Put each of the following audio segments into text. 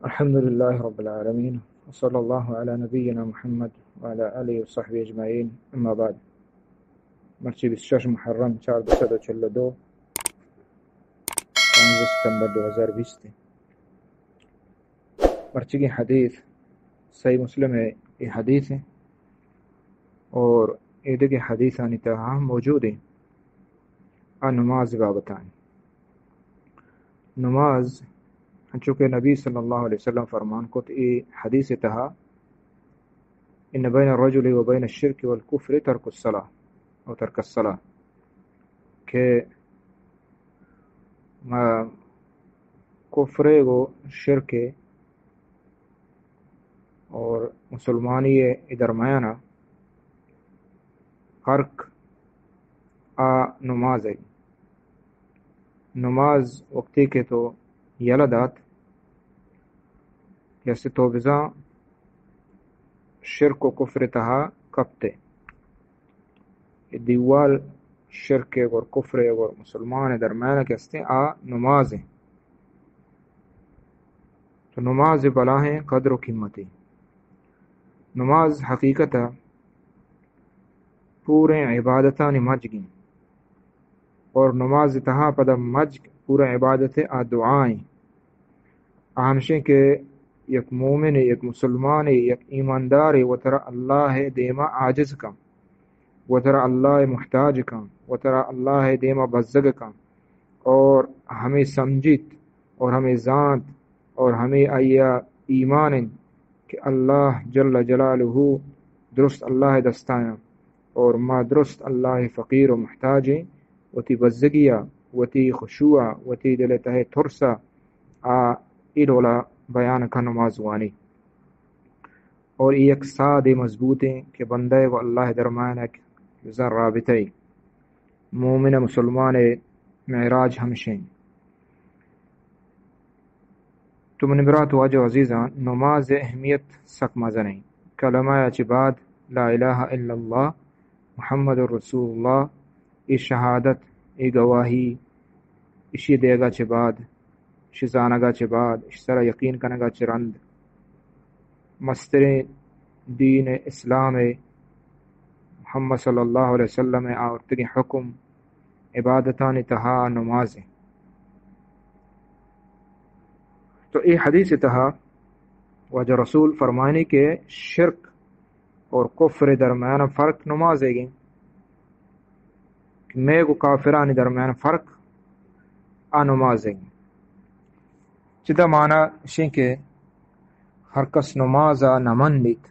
الحمد لله رب العالمين، وصلى الله على نبينا محمد وعلى آله وصحبه أجمعين، أما بعد. مرچی بیست و شش محرم، چاردہ سد و چل و دو، پانزدہ ستمبر دو ہزار بیست. مرچیگیں حدیث صحیح مسلم ءِ اے حدیث اِنت اور ایدگہ حدیثانی تہا ہم موجود اِنت. آ نماز بابت اِنت. نماز، انچو کہ نبی صلی اللہ علیہ وسلم فرمان کت اے حدیث ءِ تہا، ان بین الرجل و بین الشرک والکفر ترک الصلاة، او ترک الصلاة، کہ ما کفر ءِ گو شرک ءِ اور مسلمانی ءِ درمیان ءَ فرق آ نماز ءِ. نماز وقتی کہ تو یلہ دات، کہ است تو بزاں شرک و کفر ءِ تہا کپتے. اے دیوال شرک ءِ گور، کفر ءِ گور، مسلمان ءِ درمیان ءَ کہ استیں، آ نماز اِنت. تو نماز ءِ بلاہیں قدر و قیمتے. نماز حقیقت ءَ پوریں عبادتانی مجگ اِنت. اور نماز ءِ تہا پدا مجگ پوریں عبادت ءِ آ دعا اِنت. آ ہمشیں کہ یک مومنے، یک مسلمانے، یک ایماندارے وترا اللہ ءِ دیما عاجز کن، وترا اللہ ءِ محتاج کن، وترا اللہ ءِ دیما بزگ کن، اور ہمے سمجھیت اور ہمے زانت اور ہمے آئی ءَ ایمان اِنت کہ اللہ جل جلالہ درست اللہ ءِ دستایاں، اور ما درست اللہ ءِ فقیر و محتاج ایں. وتی بزگی ءَ، وتی خشوع ءَ، وتی دل ءِ تہ ءِ ترس ءَ آ اے ڈولا بیان کن، نماز وانی. اور اے یک سادے مضبوط ایں کہ بندہ ءِ گو اللہ ءِ درمیان ءَ یک بزاں رابطہ اے. مومن ءُ مسلمان ءِ معراج ہمشیں. تو منی برات واجہ عزیزاں، نماز ءِ اہمیت سک مزن ایں. کلمہ ءَ چہ بعد لا الہ الا اللہ محمد رسول اللہ، اے شہادت، اے گواہی، اشی دیگا چہ بعد، اشی زانگا چہ بعد، اشی سرا یقین کنگا چہ رند، مستریں دین اسلام ءِ، محمد صلی اللہ علیہ وسلم ءِ آورتگیں حکم، عبادتانی تہا نماز ایں. تو اے حدیث ءِ تہا واجہ رسول فرمائنی کہ شرک اور کفر ءِ درمیان فرق نماز ایں. کہ مئے گوں کافرانی درمیان فرق آ نماز ایں. چدا مانا اشیں کہ ہر کس نماز ءَ نہ منیت،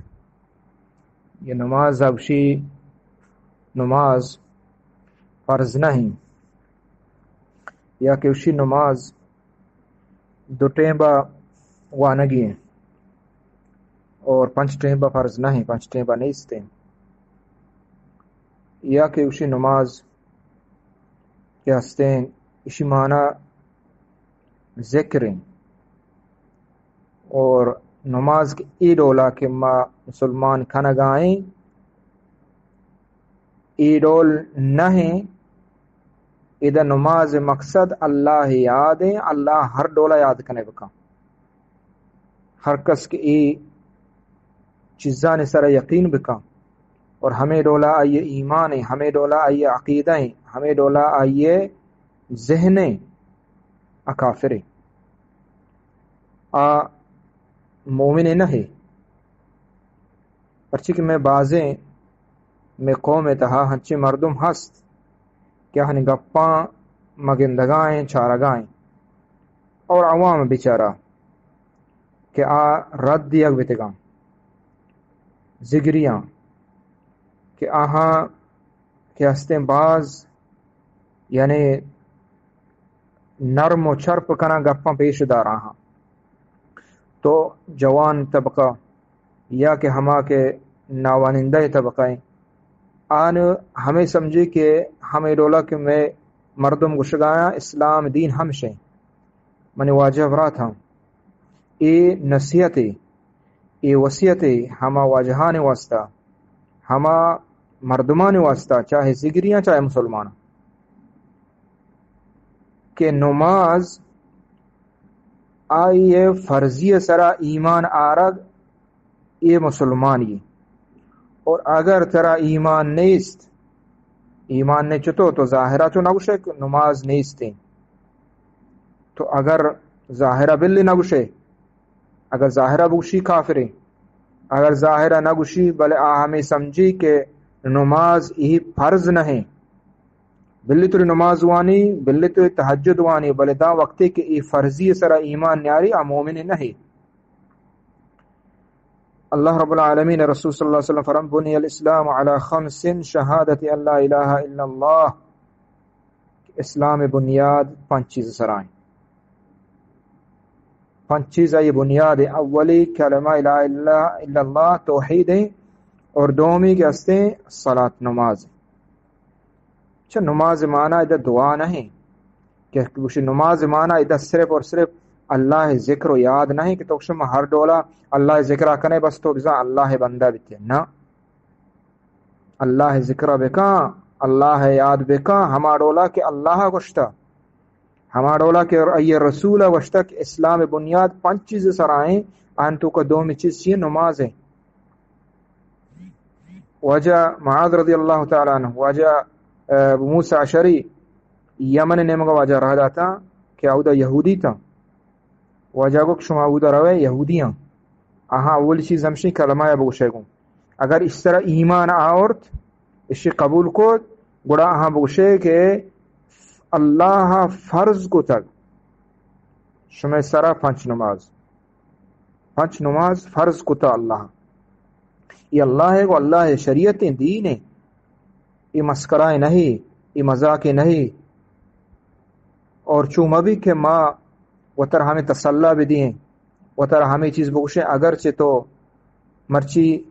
یا نماز ءَ گوشی نماز فرض نہ ایں، یا کہ گوشی نماز دو ٹیمبا وانگی ایں اور پنچ ٹیمبا فرض نہ ایں، پنچ ٹیمبا نیست ایں، یا کہ گوشی نماز کہ ہستیں، اشی مانا ذکر ایں. اور نماز کہ اے ڈولا کہ ما مسلمان کنگا ایں، اے ڈول نہ ایں. ادا نماز ءِ مقصد اللہ ءِ یاد ایں، اللہ ہر ڈولا یاد کنے بکن. ہر کس کہ اے چیزانی سرا یقین بکن اور ہمے ڈولا آئی ءِ ایمان ایں، ہمے ڈولا آئی ءِ عقیدہ ایں، ہمے ڈولا آئی ءِ ذہن ایں، آ کافر ایں، آ مومن نہ ایں. پرچی کہ مئے بازیں، مئے قوم ءِ تہا ہنچیں مردم ہست کہ آہانی گپاں ما گندگا ایں، چارگا ایں، اور عوام بیچارہ کہ آ رد دیگ بیتگاں، ذگریاں کہ آہاں کہ ہستیں باز، یعنی نرم و چرپ کناں، گپاں پیش داراں ہاں. تو جوان طبقہ یا کہ ہما کہ ناوانندہ طبقہ ایں، آن ہمے سمجھی کہ ہمے ڈولا کہ مئے مردم گوشگایاں اسلام دین ہمشیں. منی واجہ برات ہم اے نصیحت اے، اے وصیت اے ہما واجہانی واسطہ، ہما مردمانی واسطہ، چاہے ذگریاں، چاہے مسلمان، کہ نماز آئی ءِ فرضی سرا ایمان آرگ، اے مسلمانی۔ اور اگر ترا ایمان نیست، ایمان نے چتو، تو ظاہرہ تو نگوشے کہ نماز نیستیں۔ تو اگر ظاہرہ بلی نگوشے، اگر ظاہرہ بگوشی کافریں، اگر ظاہرہ نگوشی، بلے آ ہمیں سمجھی کہ نماز ای فرض نہیں۔ بلی تو نماز وانی، بلی تو تہجد وانی، بلے داں وقتے کہ ای فرضی سرا ایمان نیاری، آ مومن نہیں۔ اللہ رب العالمین رسول صلی اللہ علیہ وسلم فرمائے، بنی الاسلام علی خمس، شہادت ان لا الہ الا اللہ، اسلام بنیاد پنچ چیز سرائیں۔ پنچ چیز آئی بنیاد ہیں۔ اولی کلمہ لا الہ الا اللہ، توحید ہیں، اور دومی کہ ہستیں صلاۃ، نماز۔ چہ نماز معنی ادا دعا نہیں کہ گوشی نماز معنی ادا صرف اور صرف اللہ ذکر و یاد نہیں کہ تو شما ہر ڈولا اللہ ذکر کنے بس تو بزاں اللہ بندہ بیتے۔ نہ، اللہ ذکر بکاں، اللہ یاد بکاں، ہما ڈولا کہ اللہ گوشتا، ہما ڈولا کہ ای رسول گوشتا کہ اسلام بنیاد پنچ چیز سرائیں، آن توکا دومی چیز چیئے؟ نماز ہے۔ واجہ معاذ رضی اللہ تعالی عنہ، واجہ، اہ، ابو موسی اشعری یمن نیمگا واجہ رہ داتا کہ اودا یہودی تا۔ واجہ گو کہ شما اودا روے یہودیاں، آہاں اولی چیز ہمشی کلمہ یا بگوشے گوں۔ اگر اس طرح ایمان آورت، اشی قبول کو، گڑا آہاں بگوشے کہ اللہ فرض کو تگ شمے سرا پنچ نماز۔ پنچ نماز فرض کتا اللہ۔ یہ اللہ ہے، وہ اللہ ہے، شریعت ہیں، دین ہے۔ یہ مسکرائے نہیں، یہ مذاق نہیں۔ اور چو مبی کہ ما وتر ہمیں تسلا بدیں، وتر ہمیں چیز بگوشیں، اگرچہ تو مرچی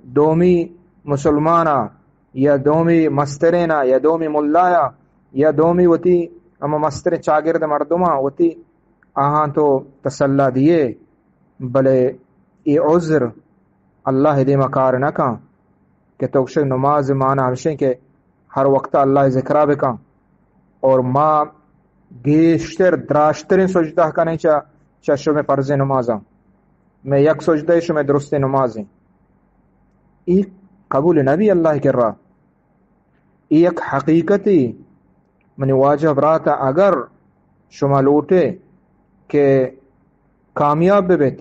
دومی مسلمانا یا دومی مسترینا یا دومی ملایا یا دومی وتی ہم مستریں چاگرد مردماں وتی آہاں تو تسلا دیے، بلے اے عذر اللہ دیما کار نہ کن کہ تو گوشے نماز مانا ہمشیں کہ ہر وقت اللہ ذکرہ بکن اور ما گیشتر دراجتریں سجدہ کنیں چا، چا شمے فرض نمازاں، میں یک سجدہ شمے درست نمازیں۔ ای قبول نبی اللہ کرا۔ ای یک حقیقتی۔ منی واجہ براتا، اگر شما لوٹے کہ کامیاب ببیت،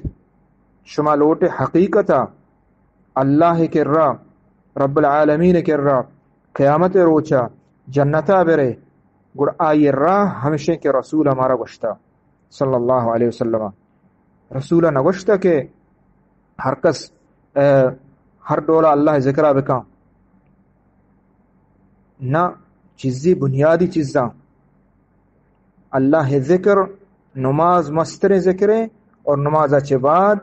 شما لوٹے حقیقتا اللہ کرا، رب العالمین کرا، قیامت روچا جنتا برے، گڑا آئی راہ ہمشیں کہ رسول ہمارا گوشتا۔ صلی اللہ علیہ وسلم۔ رسول نگوشتہ کہ ہر کس، اہ، ہر ڈولا اللہ ذکرہ بکن۔ نہ، چیزی بنیادی چیزاں۔ اللہ ذکر، نماز مستریں ذکریں اور نماز چہ بعد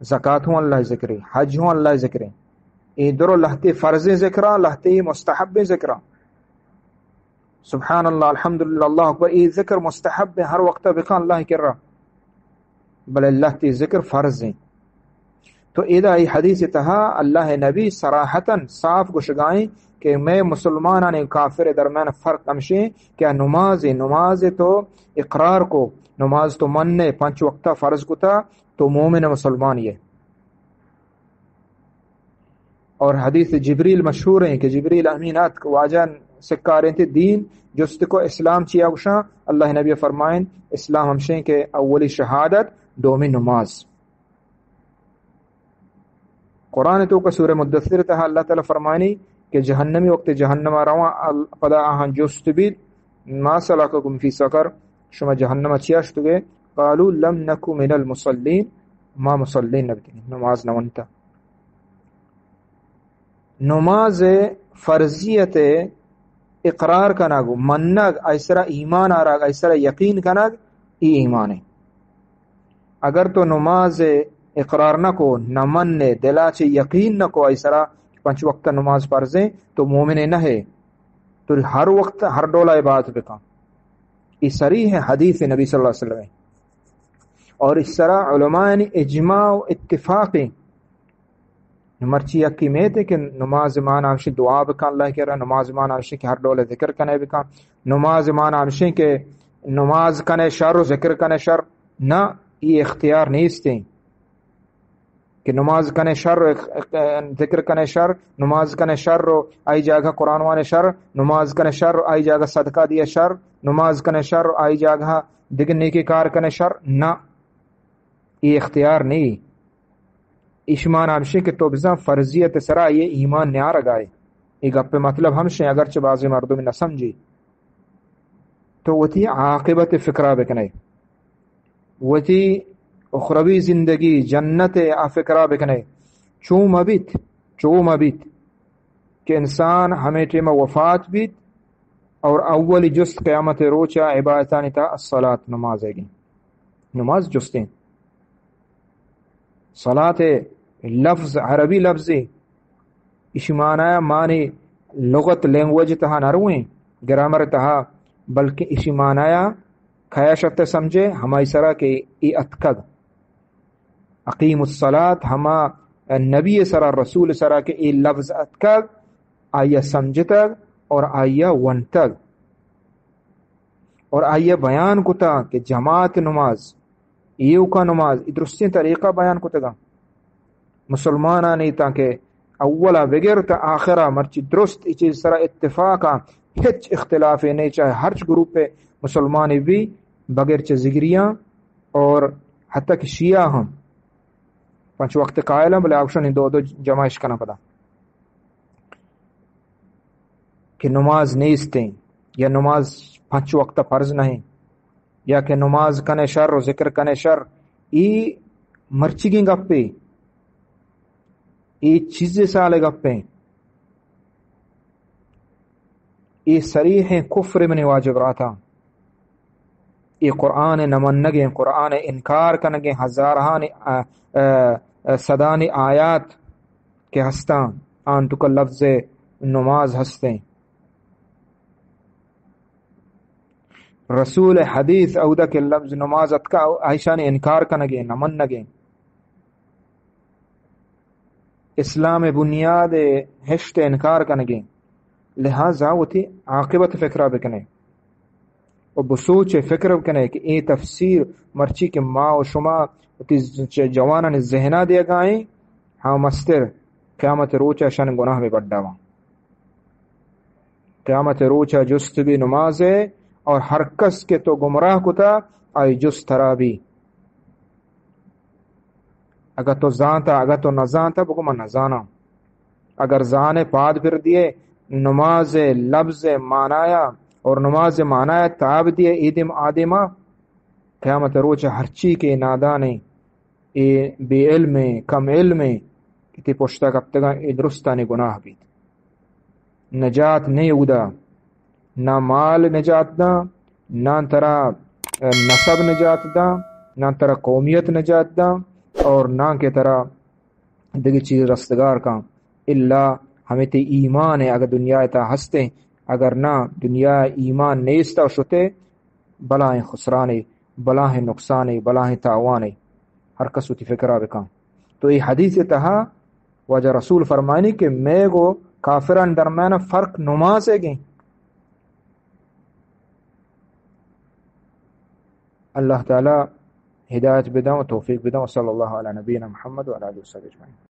زکات ہوں اللہ ذکریں، حج ہوں اللہ ذکریں۔ اے درو لہتے فرضیں ذکراں، لہتے مستحبیں ذکراں۔ سبحان اللہ، الحمدللہ، اللہ اکبر، اے ذکر مستحب ہے، ہر وقت بکن اللہ کرا۔ بلے اللہ تی ذکر فرض ہیں۔ تو ادا ای حدیث تہا اللہ نبی صراحتاً صاف گشگائیں کہ میں مسلمانان کافر درمیان فرق ہمشیں کہ نماز، نماز تو اقرار کو، نماز تو من نے، پنچ وقتا فرض کتا، تو مومن مسلمان یہ۔ اور حدیث جبریل مشہور ہیں کہ جبریل امین آت کہ واجہ سکاریں تے دین جست کو اسلام چیا گشاں، اللہ نبی فرمائیں، اسلام ہمشیں کہ اولی شہادت، دومی نماز۔ قرآن تو کا سورہ مدثر تہا اللہ تعالی فرمانی کہ جہنمی وقت جہنم رواں ال-، پدا آہاں جست بیت، ما سلککم فی سقر، شما جہنم چیا شتگے؟ قالوا لم نک من المصلین، ما مصلین نبتیں، نماز نونتا۔ نماز فرضیت اقرار کنگ و منگ، آئی سرا ایمان آرگ، آئی سرا یقین کنگ، ای ایمان ہے۔ اگر تو نماز اقرار نہ کو، نہ من نے، دلا چے یقین نہ کو آئی سرا کہ پنچ وقت نماز فرض ہیں، تو مومن نہ ہے۔ تو ہر وقت ہر ڈولا عبادت بکن۔ ای صریح حدیث نبی صلی اللہ علیہ وسلم ہے۔ اور اس طرح علماء نے اجماع و اتفاق ہیں۔ مرچی یکی میتے کہ نماز مان ہمشی دعا بکن اللہ کرا، نماز مان ہمشی کہ ہر ڈول ذکر کنے بکن، نماز مان ہمشی کہ نماز کنے شر و ذکر کنے شر، نہ، اے اختیار نیستیں کہ نماز کنے شر و اخ-، اخ-، ذکر کنے شر، نماز کنے شر و آئی جاگہ قرآن وانے شر، نماز کنے شر و آئی جاگہ صدقہ دیے شر، نماز کنے شر و آئی جاگہ دگہ نیکی کار کنے شر۔ نہ، اے اختیار نہیں۔ ایشی مانا ہمشی کہ تو بزاں فرضیت سرا یہ ایمان نیارگائے۔ اے گپ مطلب ہمشی، اگرچہ بعضی مردم نہ سمجھی۔ تو وتی عاقبت فکرا بکنے، وتی اخروی زندگی جنت آ فکرا بکنے۔ چو مبیت، چو مبیت کہ انسان ہمے ٹیم وفات بیت اور اولی جست قیامت روچا عبادتانی تا الصلاۃ، نماز ہے گی۔ نماز جستیں۔ صلاة لفظ، عربی لفظے، اشی معنی معنی لغت، لینگویج تہا نہ رویں، گرامر تہا، بلکہ اشی معنی کیا شرط سمجھے، ہمائی سرا کہ اے اتکگ۔ اقیم الصلاۃ، ہما نبی سرا، رسول سرا کہ اے لفظ اتکگ، آیا سمجھتگ اور آیا ونتگ اور آیا بیان کتا کہ جماعت نماز، ایوکا نماز، اے درستیں طریقہ بیان کتگا۔ مسلمانانی تاکہ اولا بگر تا آخرا مرچی درست اے چیز سرا اتفاقا، ہچ اختلافے نہیں، چاہے ہرچ گروپ مسلمانی بھی، بغیر چہ ذگریاں اور حتی کہ شیعہ ہم پنچ وقت قائل ہیں، بلے آپشن دو دو جمع اش کناں پدا کہ نماز نیستیں یا نماز پنچ وقت فرض نہیں یا کہ نماز کنے شر و ذکر کنے شر۔ ای مرچیگیں گپے، ای چیز سال گپیں۔ اے صریحیں کفر منی واجہ براتاں۔ اے قرآن نہ منگیں، قرآن انکار کنگیں، ہزارہانی، آ، آ، آ، صدانی آیات کہ ہستاں، آن توکا لفظ نماز ہستیں۔ رسول حدیث اودا کہ لفظ نماز اتکا، آئیشانی انکار کنگیں، نہ منگیں۔ اسلام بنیاد ہشت انکار کنگیں، لہذا وتی عاقبت فکرا بکنے و بسوچ فکر بکنے کہ اے تفسیر مرچی کہ ما و شما وتی ج-، جوانانی ذہنا دیگائیں، ہاں مستر قیامت روچا شن گناہ بے بڈاواں۔ قیامت روچا جست بی نماز ہے، اور ہر کس کہ تو گمراہ کتا، آئی جست ترا بی۔ اگہ تو زانتا، اگہ تو نزانتا، بگو من نزاناں۔ اگر زانے پاد پر دیے، نماز لفظ معنایا اور نماز معنایا تاب دیے، ایدم آدما، قیامت روچ ہرچی کہ نادانے، اے بے علمیں، کم علمیں کہ تی پشتا کپتگاں، اے درستانی گناہ بیت۔ نجات نے اودا، نہ مال نجات داں، نہ ترا، اے، نسب نجات داں، نہ ترا قومیت نجات داں، اور نہ کہ ترا دگہ چیز رستگار کاں۔ الا ہمے تی ایمان ہے، اگر دنیا تا ہستے، اگر نہ دنیا ایمان نیستا و شتے، بلاہیں خسرانے، بلاہیں نقصانے، بلاہیں تاوانے۔ ہر کس وتی فکرا بکن۔ تو اے حدیث تہا واجہ رسول فرمائنی کہ مئے گو کافران درمیان فرق نماز ہے گیں۔ اللہ تعالی ہدایت بدن و توفیق بدن۔ وصلی اللہ علی نبینا محمد وعلی آلہ وصحبہ اجمعین۔